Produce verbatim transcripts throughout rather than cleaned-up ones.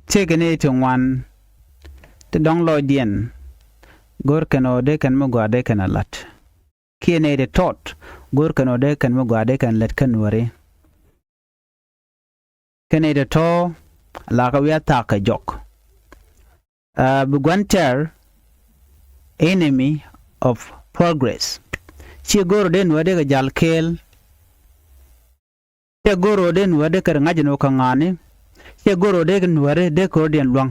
Tëëkɛ nɛy ti ŋuan ti dɔ̱ŋ lɔcdiɛn, go̱o̱rkɛn ɣöö dee kɛn mi gɔaa dee kɛn a la̱t. Kiɛ nɛy ti tɔt, go̱o̱rkɛn ɣöö dee kɛn mi gɔaa dee kɛn lät kä Nuääri. Kɛn nɛy ti tɔ̱, la kɛ wi̱i̱ a thaak kɛ jɔk. Aa, bi gua̱n tɛr, enemy of progress. /Ciɛ go̱o̱r ɣöö dee Nuääri dee kɛ ja̱l kɛɛl. /Ciɛ go̱o̱r ɣöö dee Nuääri dee kɛ ri ŋa̱c ɛn ɣöö kɛ ŋa̱a̱ni. /Ciɛ go̱o̱r ɣöö dee kɛ Nuääri dee kɛ rɔ̱diɛn luäŋ.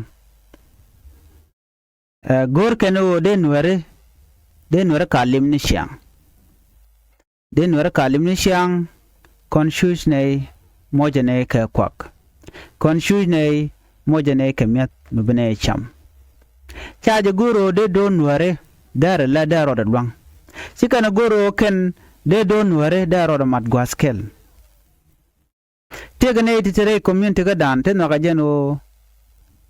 Ɛ, go̱o̱rkɛn ɣöö dee Nuääri, dee Nuääri ka lim ni ciaŋ. Dee Nuääri ka lim ni ciaŋ, kɔn cuc nɛy muɔcɛ nɛy kɛ kuak. Kɔn cuc nɛy muɔcɛ nɛy kɛ mi̱eth mi bi nɛy cam. Ca jɛ go̱o̱r ɣöö dee do̱r Nuääri dee rɛ lät dee rɔɔdɛ lua̱ŋ. /Ci kɛn ɛ go̱o̱r ɣöö kɛn dee do̱r Nuääri dee rɔɔdɛ mat gua̱a̱th kɛl. Tëëkɛ nɛy ti te rɛy community kädan ti nhɔakä jɛn ɣöö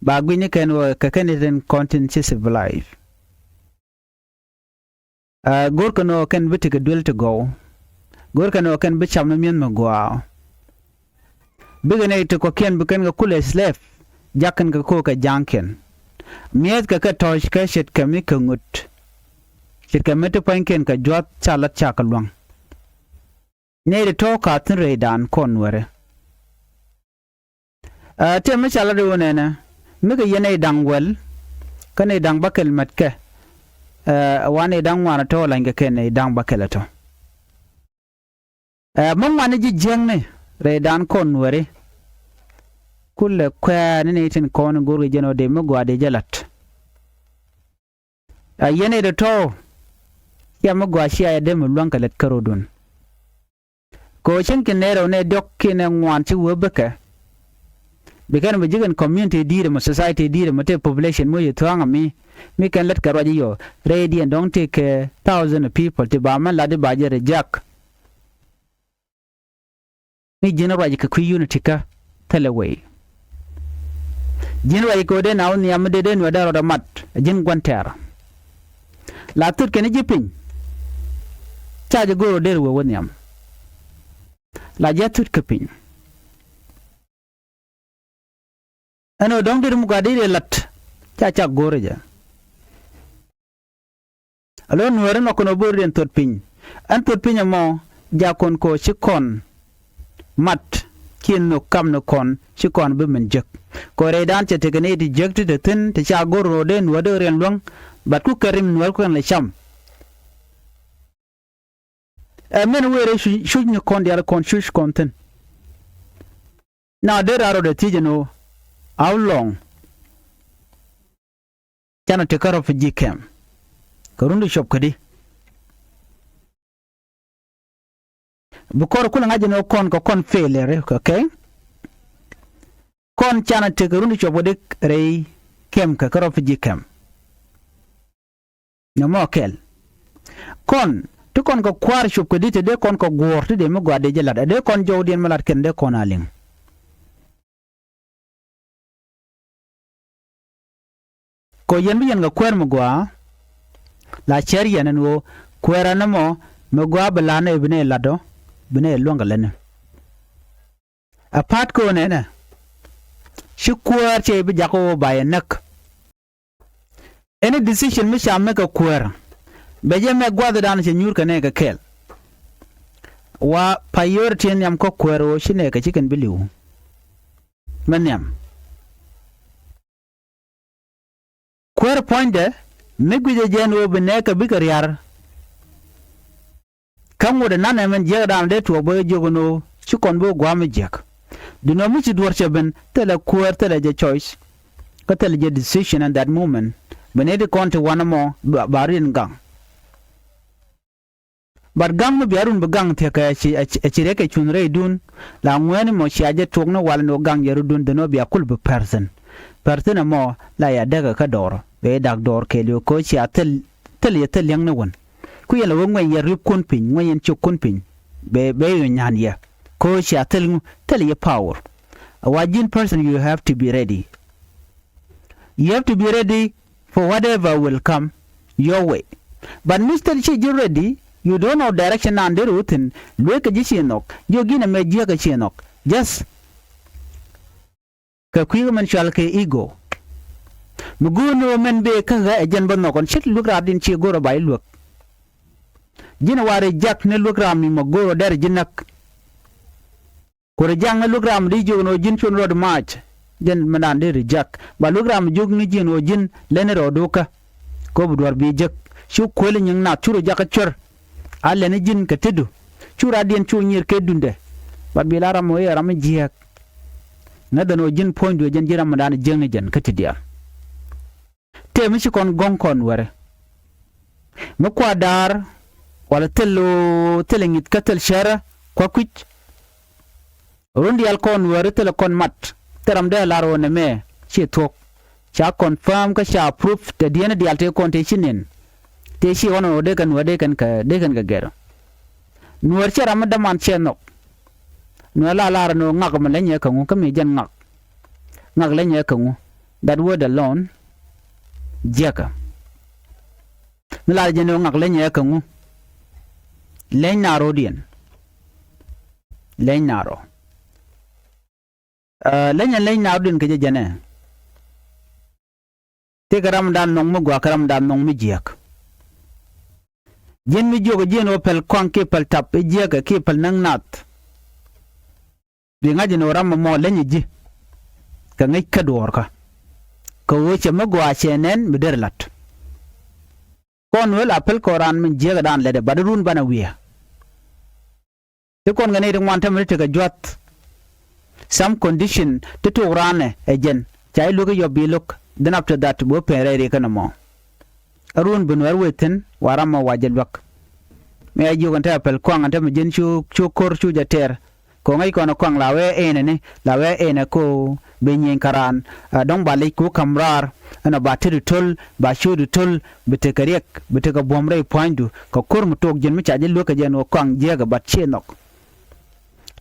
ba gui̱ny ni kɛn ɣöö kɛ kɛn tin kɔn tin ci civilized. Aa, go̱o̱rkɛn ɣöö kɛn bi tekɛ duel ti gɔw. Go̱o̱rkɛn ɣöö kɛn bi cam ni mi̱eth mi gɔaa. Bikɛ nɛy ti kɔ̱kiɛn bi kɛn kɛ kulɛ slave, ja̱k kɛn kɛ ko̱o̱kɛ ja̱a̱ŋkiɛn. Mi̱ethkɛ kɛ tɔ̱ɔ̱ckɛ ce̱tkɛ mi kɛ ŋut. Ce̱tkɛ mi ti pua̱nykiɛn kɛ jua̱th ca la̱t ca kɛ lua̱ŋ. Nɛy ti tɔ̱ ka thi̱n rɛydan kɔn Nuääri. Ɛ, tëë mi ca lat i̱ ɣöö nɛnɛ, mi kɛ yɛn nɛy da̱ŋ wäl, kä nɛy da̱ŋ bäkɛl mätkɛ. Ɛ, wa nɛy da̱ŋ ŋuan ɛ tɔ̱, lanykɛ kɛ nɛy da̱ŋ bäkɛl ɛ tɔ̱. Ɛ, mi ŋuan ni ji̱ jiäkni rɛydan kɔn Nuääri. Kulɛ kuɛ̈ɛ̈ ni nɛy tin kɔn go̱o̱rkɛ jɛn ɣöö dee mi gɔaa dee jɛ la̱t. A yɛn ɛ tɔ̱tɔ̱, cia mi gɔaa cia yɛ dee mi luäŋ kɛ lät kärɔ̱dun. Kɛ ɣöö cäŋ ci nɛy rɛw nɛy diɔ̱k kiɛ nɛy ŋuan ci wee bikɛ. Bi kɛn bi ji̱ kɛn community di̱i̱t ɛmɔ, society di̱i̱t ɛmɔ, tëë population mi ci thua̱a̱ŋ ami, mi kɛn lät kɛ ruac i̱ yɔ, rɛydiɛn dɔ̱ŋ tëëkɛ thousand of people ti ba mɛn lat i̱ ba jɛ reject. Mi ji̱n ruac kɛ kui̱ unity kä thilɛ wei. Ji̱n ruac kɛ ɣöö dee na wä nhiam mi dee dee Nuäär dee rɔɔdɛ mat, ji̱n gua̱n tɛ̈r. La thut kɛn ji̱ piny, ca jɛ go̱o̱r ɣöö dee wä wä nhiam. La jɛ thut kɛ piny. Ɛn ɣöö dɔ̱ŋ deri mi gɔaa deri ɛ la̱t, ca cak go̱o̱rä jɛ. Alo Nuääri nɔ kɔn ɔ bo̱o̱r diɛn thot piny. Ɛn thot piny ɛmɔ, jakɔn kɔ ci kɔn mat, kiɛ nhök kam ni kɔn, ci kɔn bi min jek. Kɔ rɛydan cɛ tekɛ nɛy ti jek ti te thi̱n, ti ca go̱r ɣöö dee Nuäär dee riɛn luäŋ, but ku kɛ rim Nuäär ku kɛn lɛ cam. Ɛ mɛn wëë rɛy cuc, cuc ni kɔn diaal kɔn cuc kɔn thi̱n. Na dee raar rɔ dee thiec ɛn ɣöö, how long canɛ te kä refugee camp? Kɛ run ti cuɔp kädi? Bi kɔr kulɛ ŋa̱c ɛn ɣöö kɔn kɛ kɔn failure, okay? Kɔn canɛ te kɛ run ti cuɔp kädi rɛy camp kɛ, kä refugee camp? Nɔmɔ kɛl. Kɔn ti kɔn kɛ kua̱r cup kɛ di̱t, te dee kɔn kɛ guɔ̱ɔ̱r ti dee mi gɔaa dee jɛ la̱t, a dee kɔn jɔwdiɛn mi la̱t kɛn dee kɔn a liŋ. Kɔ yɛn bi yɛn kɛ kuäär mi gɔaa, la cär yɛn ɛn ɣöö kuäärä nɔmɔ mi gɔaa bi la̱t nɛ bi nɛ la̱t ɔ, bi nɛ luäŋ kɛ lätni. A pa̱a̱t kɛ ɣöö nɛnɛ, ci kuäär cɛ bi jakä ɣöö ba yɛ näk. Any decision mi ca mɛk kɛ kuäär, bɛ jɛ mɛk gua̱thdan cɛ nyuur kɛ nɛɛkɛ kɛɛl. Wa priority nhiam kä kuäär ɣöö ci nɛɛkɛ ci kɛn bi li̱w. Mɛ nhiam. Kuäär puɔ̱nydɛ mi guicɛ jɛ ɛn ɣöö bi nɛɛkɛ bikɛ ria̱r. Kä ŋot ɛ nanɛ mɛn jiäkdan dee tuɔɔk bä jiök ɛn ɣöö ci kɔn bi wä gua̱a̱m mi jiäk. Duundɛ mi ci duɔ̱ɔ̱r cɛ ben, thilɛ kuäär, thilɛ jɛ choice. Kä thilɛ jɛ decision in that moment. Bi nɛy ti kɔn ti wanɛ mɔ ba, ba riɛn gaŋ. But gaŋ mi bia run bi gaŋ thiäkä ɛ ci, ɛ ci, ɛ ci riɛk kɛ cuŋ rɛydun. La ŋuɛ̈ni mɔ cia jɛ tuɔɔk ni wal ɛn ɣöö gaŋ jɛ rɔ̱dun, then ɣöö bia kul bi person. Person ɛmɔ la ya däk ɛ kä dɔɔr, bɛ dak dɔɔr kɛɛliw kɛ ɣöö cia thil, thil yɛ thil li̱eŋni wän. Ku yɛn la wä ŋuɛny yɛ ri̱pkun piny, ŋuɛny yɛn ciökkun piny. Bɛ, bɛ yɛ nyan yɛ. Kɛ ɣöö cia thil ŋu, thil yɛ power. A wa ji̱n person, you have to be ready. You have to be ready for whatever will come your way. But mi thil ci ji̱ ready, you don't know direction nan deri wä thi̱n, lueek kɛ ji̱ ci nhɔk, jiök ji̱n ɛmɛ jiäkä ci nhɔk. Just Kɛ kui̱ kɛ mɛn cɔal kɛ ego. Mi go̱o̱r ni ɣöö mɛn bëë kä ɣä ɛ jɛn bä nhɔk ɣän ce̱t luek raar diɛn ciɛ go̱o̱r ɛ ba ji̱ luek. Ji̱n ɛ wa reject ni luek raar mi mɔ go̱o̱r ɛ dɛr ji̱ näk. Ku reject ni luek raar mi di jiök ni ɣöö ji̱n cuɔ̱n rɔɔd mac. Jɛn mɛn daan di reject ba luek raar mi jiök ni ji̱n ɣöö ji̱n lɛni rɔɔdu kä. Kɛ ɣöö bi duɔ̱ɔ̱r bi jek cu kuël nyiŋ nath cu rɔ jakä cuer. A lɛni ji̱n kɛ tetdu cu raar diɛn cu nyier kɛ dundɛ. Bat bi la ram ɣöö i̱ ɛ ram mi jiääk. Ŋäth ɛn ɣöö ji̱n puɔ̱nydu ɛ jɛn ji̱ ram mi daan jiäkni jɛn kä ti diaal. Tëë mi ci kɔn gɔ̱ŋ kɔn wɛrɛ mi kua daar walɛ thil ɣöö thil ɛ ŋi̱th kä thil cärä kua kui̱c. Run diaal kɔn wɛrɛ thil ɛ kɔn mat thil ram dee lar ɣöö nɛmɛ ci thuɔ̱k. Ca confirm kä ca proof tɛ dieen diaal tëë kɔn tëë ci nin. Tëë ci ɣɔn ɣöö dee kɛn wɛr dee kɛn kɛ dee kɛn kɛ gɛr. Nuäär cɛ ram mi däman cɛ nhɔk. Nuäär la lar ni ɣöö ŋak mi leny ɛ kä ŋu kä mi jɛn ŋak. Ŋak leny ɛ kä ŋu. That word alone jiäkä. Mi lar jɛ ni ɣöö ŋak leny ɛ kä ŋu. Leny na rɔɔdiɛn. Leny na rɔ. Ɛ, leny ɛn leny na rɔɔdiɛn kɛ jɛ jɛnɛ. Tëëkɛ ram dan nhɔk mi gɔaa kɛ ram dan nhɔk mi jiääk. Ji̱n mi jiök ji̱n ɣöö päl kɔaŋ kiɛ päl tap i̱ jiääkɛ kiɛ päl näk nath. Bi ŋa̱c ɛn ɣöö ram ɛmɔ leny ɛ ji̱ kɛ ŋäc kä duɔ̱ɔ̱rkä. Kɛ ɣöö cɛ mi gɔaa cɛ nɛn mi der la̱t. Kɔn wee la päl kɔn raan min jiääkɛ dan lätdɛ bat run banɛ wiee. Ti kɔn kɛ nɛy ti ŋuan tämɛ ti tekɛ jua̱th. Some condition ti tok raan ɛ jɛn ca i̱ luek i̱ yɔp bi lo̱k. Then after that bi wä pen rɛy riɛk kɛn ɛmɔ. Ɛ run bi nuɛɛr wee thi̱n wa ram ɛ wa jɛ luäk. Mi a jiök ɛn te a pɛl kuaŋ ɛn tämɛ ji̱n cu cu ko̱r cu jɛ tɛɛr. Kɛ ɣöö ŋäc kɔn ɛ kuaŋ la wee ɛnɛ ni la wee ɛnɛ ko bi nyieny kä raan. Ɛ dɔ̱ŋ ba lec ku ka̱m raar ɛn ɔ ba tetdu to̱l ba ciötdu to̱l bi tekɛ riɛk bi tekɛ buɔ̱m rɛy pua̱nydu kɛ ko̱r mi tok ji̱n mi ca ji̱ luäk kɛ jɛ ɛn ɣöö kuaŋ jiääkɛ bat ciɛ nhɔk.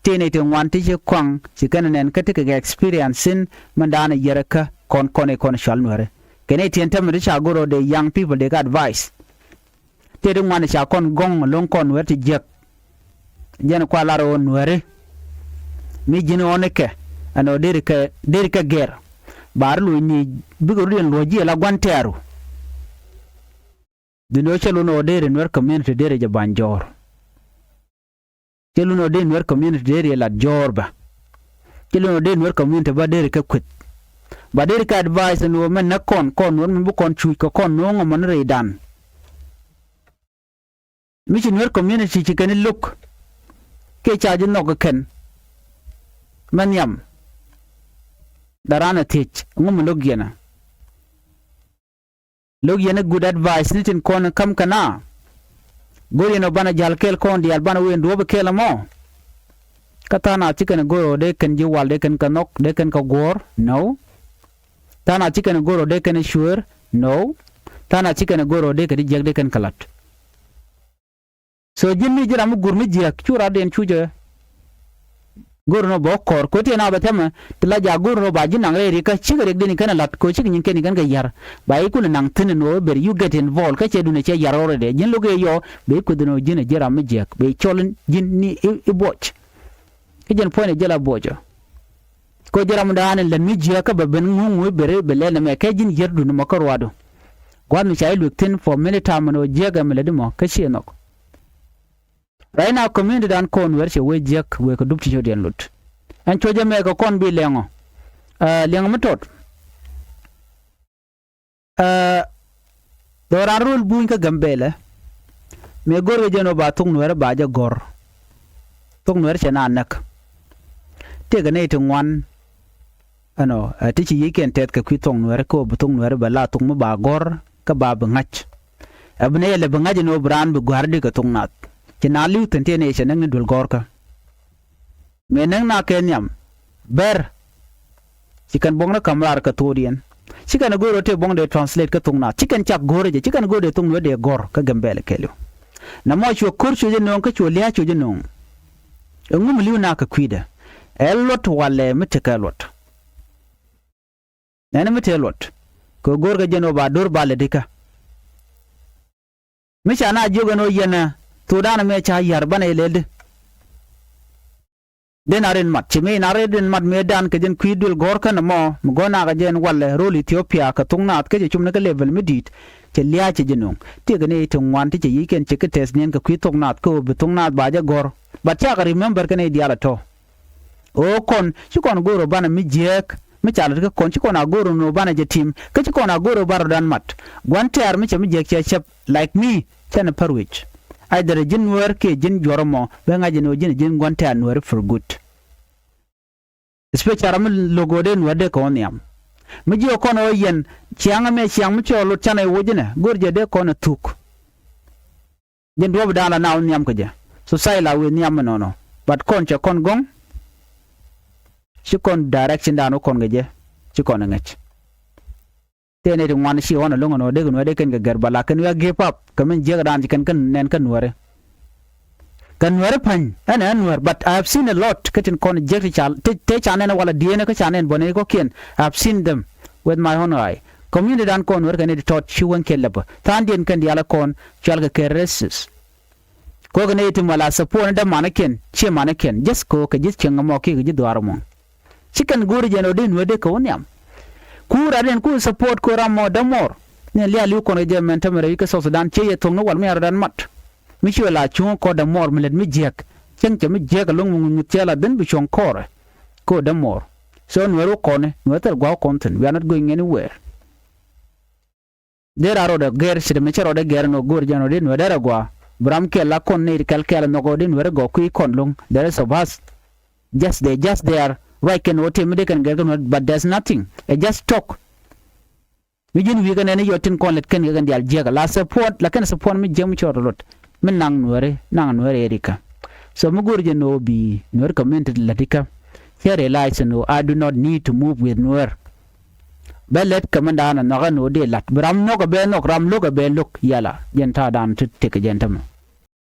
Tëë nɛy ti ŋuan ti ci kuaŋ ci kɛn nɛn kä ti kɛ experience in mɛn daanɛ yɛrɛ kä kɔn kɔn i̱ kɔn cual nuɛri. Kɛn i̱ tiɛn tämɛ ti ca go̱r ɔ dee young people dee kä advice. Tëë ti ŋuan ca kɔn gɔ̱ŋ lo̱ŋ kɔn nuɛr ti jiäk. Jɛn kua lar ɣöö nuɛri mi ji̱n ɣɔn ikɛ ɛn ɣöö deri kɛ deri kɛ gɛr. Ba ri luc ni bikɛ rut yɛn luɔ̱c jiɛ la gua̱n tɛɛru. Duni ɣöö cɛ lun ɣöö deri nuɛr community deri jɛ ba̱ny jɔɔr. Cɛ lun ɔ dee nuɛr community dee riɛ lat jɔɔr bä. Cɛ lun ɔ dee nuɛr community bä dee ri kɛ kueth. Ba dee ri kɛ advice ni wä mɛn nä kɔn kɔn nuɛr mi bi kɔn cuc kɛ kɔn no̱o̱ŋ ɔmɔ ni rɛydan. Mi ci nuɛr community ci kɛn i̱ lo̱k. Kɛ ca ji̱ nhɔk kɛ kɛn. Mɛ nhiam. Daran ɛ thiec ŋu mi lo̱k yɛn ɛ. Lo̱k yɛn i̱ good advice ni tin kɔn i̱ ka̱m kɛ na. Go̱r yɛn ɔ banɛ ja̱l kɛɛl kɔn diaal banɛ wëë in duɔ̱ɔ̱p i̱ kɛɛl ɛmɔ. Kä tha̱a̱ŋ nath ci kɛn i̱ go̱r ɔ dee kɛn ji̱ wal dee kɛn kɛ nhɔk dee kɛn kɛ guɔ̱ɔ̱r. No. Tha̱a̱ŋ nath ci kɛn i̱ go̱r ɔ dee kɛn i̱ cuëër. No. Tha̱a̱ŋ nath ci kɛn i̱ go̱r ɔ dee kɛn i̱ jiäk dee kɛn kɛ la̱t. So ji̱n mi ji̱ ram mi gur mi jiääk cu rat diɛn cu jɛ. Go̱r nɔ bä kɔr ko̱ tiɛn a bɛ tɛmɛ ti la jaak go̱r nɔ ba ji̱ naŋ rɛy rikä cikɛ riɛk diɛn kɛn a la̱t ko̱ cikɛ nyin kɛn kɛn kɛ ya̱r. Ba i̱ kulɛ naŋ thi̱n nɔ ber you get involved kä cɛ dun ɛ cɛ ya̱r already ji̱n lo̱k i̱ yɔ bɛ i̱ kueth nɔ ji̱n ɛ ji̱ ram mi jiääk bɛ i̱ cɔl ji̱n ni i̱ buɔc. Kä jɛn puɔ̱ny ɛ jɛ la buɔcɔ. Kɛ ɣöö jɛ ram dan in lät mi jiääk kä bɛ ben ŋuŋ wi̱i̱ ben ri bɛ lɛl nɛmɛ kɛ ji̱n yier dun mɔ kä ruaadu. Gua̱a̱th mi ca ji̱ luek thi̱n for many time ɛn ɣöö jiääk ɛmɛ lätdi mɔ kä ciɛ nhɔk. Right now community dan kɔn wɛr cɛ wee jiäk wee kɛ dup ti cɔdiɛn lot. Ɛn cuɔ̱cä mɛ kɛ kɔn bi liɛŋɔ. Ɛ, liɛŋɔ mi tɔt. Ɛ, dhɔran rol buny kä Gambɛlɛ. Mëë go̱r kɛ jɛn ɔ ba thok nuɛrɛ ba jɛ gɔ̱r. Thok nuɛrɛ cɛ na näk. Tëëkɛ nɛy ti ŋuan. Ɛnɔ, ɛ, ti ci yiëëkiɛn tɛth kɛ kui̱ thok nuɛrɛ kä ɔ bi thok nuɛrɛ bɛ la thok mi ba gɔ̱r kä ba bi ŋa̱c. Ɛ bi nɛy ɛ lɛ bi ŋa̱c ɛn ɔ bi raan bi gua̱r di kɛ thok nath. Ci na li̱w thi̱n tëë nɛy cɛ näk ni duel gɔ̱rkä. Mëë näk na kɛ nhiam. Bɛr. Ci kɛn buɔ̱ŋ ni ka̱m raar kɛ thok diɛn. Ci kɛn go̱o̱r ɔ tëë buɔ̱ŋ dee translate kä thok nath. Ci kɛn cak go̱o̱r jɛ. Ci kɛn go̱o̱r dee thok nuɛr dee gɔ̱r kä Gambɛlɛ kɛɛliw. Nɛ mɔ cuɛ ko̱r cuɛ jɛ no̱o̱ŋ kä cuɛ lia̱a̱ cuɛ jɛ no̱o̱ŋ. Ɛŋu mi li̱w na kɛ kui̱dɛ. Ɛ luɔt walɛ mi tekɛ luɔt. Nɛnɛ mi tëë luɔt. Kɛ go̱o̱rkɛ jɛn ɣöö ba do̱r ba lɛ dikä. Mi ca na jiök ɛn ɣöö yɛn ɛ thokdan ɛmɛ ca ya̱r banɛ yɛ lɛl di. Den a rin mat ci mi na rin mat mi dan kɛ jin kui̱ duël gɔ̱r kɛn mɔ mi gɔ̱r nakɛ jɛ ɛn walɛ rol Ethiopia kɛ thok naath kä cɛ cum ni kä level mi di̱i̱t. Cɛ lia̱a̱ cɛ jɛ nuŋ tiek ni ti ŋuan ti cɛ yic kɛn cɛ kä tɛth niɛn kɛ kui̱ thok naath kä ɣöö bi thok naath ba jɛ gɔ̱r. But cakɛ remember kɛn i̱ diaal a tɔ̱. Ɣöö kɔn ci kɔn go̱o̱r ɣöö banɛ mi jiääk mi ca lät kä kɔn ci kɔn a go̱o̱r ɣöö banɛ jɛ tim kä ci kɔn a go̱o̱r ɣöö banɛ rɔ̱dan mat. Gua̱n tɛ̈r mi cɛ mi jiääk cɛ cäp like me. Cɛn ɛ pär wec. Ai derɛ ji̱n nuäär kiɛ ji̱n juɔ̱r ɛmɔ bɛ ŋa̱c ɛn ɣöö ji̱n ji̱n gua̱n tɛ̈r nuääri for good. Especially ram mi lo̱k ɣöö dee nuäär dee kɛ wä nhiam. Mi jiök kɔn ɣöö yɛn ciaŋ ɛmɛ ciaŋ mi cɔɔl lot canɛ woc inɛ go̱r jɛ dee kɔn ɛ thuk. Jɛn duɔ̱ɔ̱p dan la na wä nhiam kɛ jɛ. Society la wi̱i̱ nhiam mi nɔnɔ. But kɔn cɛ kɔn gɔ̱ŋ. Ci kɔn direction dan wä kɔn kɛ jɛ. Ci kɔn ɛ ŋäc. Tëë nɛy ti ŋuan ci ɣɔn alo̱ŋ ɛn ɣöö dee kɛ nuääri dee kɛn kɛ gɛr ba la kɛn wiak give up kɛ min jiäk raan ci kɛn kɛn nɛn kä nuääri. Kɛ nuääri pa̱ny ɛn ɛ nuäär but I have seen a lot kä tin kɔn jiäk ti ca tëë ca nɛn walɛ dieenä kä ca nɛn bɔnɛ kɔ̱kiɛn. I have seen them with my own eye. Community dan kɔn nuääri kɛn nɛy ti tɔt ci wän kiɛ lɛpä tha̱a̱ŋdiɛn kɛn diaal ɛ kɔn cual kɛ kɛ racist. Kɛ ɣöö kɛ nɛy ti mɔ la support ni dämanikɛn ciɛ manikiɛn just kɛ ɣöö kɛ ji̱ cieŋ ɛmɔ kiɛ kɛ ji̱ dhuaar ɛmɔ. Ci kɛn go̱o̱ri jɛn ɣöö dee nuäär dee kɛ wä nhiam. Ku rat in ku support kɛ ram mɔ dämɔr ni lialiw kɔn kɛ jɛ mɛn tämɛ rɛy kä South Sudan ciɛ yɛ thoŋ ni wal mi a rɔ̱dan mat. Mi ci wä la cuŋ kɔ dämɔr mi lät mi jiäk cäŋ cɛ mi jiäk ɛlɔ̱ŋ mi ŋuth cɛ la dhin bi cuɔ̱ŋ kɔrɛ. Kɛ wä dämɔr. So nuäär wä kɔn nuäär thil gua̱a̱k kɔn thi̱n we are not going anywhere. Dee raa rɔɔdɛ gɛr ci dee mi cä rɔɔdɛ gɛr ni ɣöö go̱o̱r jɛn ɣöö dee nuäär derɛ gɔaa. Bi ram kɛl la kɔn nɛy ti kɛl kɛl nhɔk ɣöö dee nuäär gɔaa kui̱ kɔn lo̱ŋ. There is of us. Just they just there. Ruac kɛn ɣöö tëë mi dee kɛn gɛr kɛ nuäär but there's nothing. Ɛ just talk. Mi ji̱n wi̱i̱ kɛ nɛn i̱ yɔt tin kɔn lät kɛn kɛ kɛn diaal jiäkä la support la kɛn support mi jiäk mi cɔɔr lot. Mi naŋ nuääri naŋ nuääri ɛ rikä. So mi go̱o̱r jɛn ɣöö bi nuääri community lät ikä. Cä realize ni ɣöö I do not need to move with nuäär. Bɛ lät kɛ mɛn da̱a̱n ɛ nhɔk ɛn ɣöö dee la̱t bi ram nhɔk ɛ bɛ nhɔk ram lo̱k ɛ bɛ lo̱k yala jɛn ta̱a̱ da̱a̱n ti tekɛ jɛn tämɛ.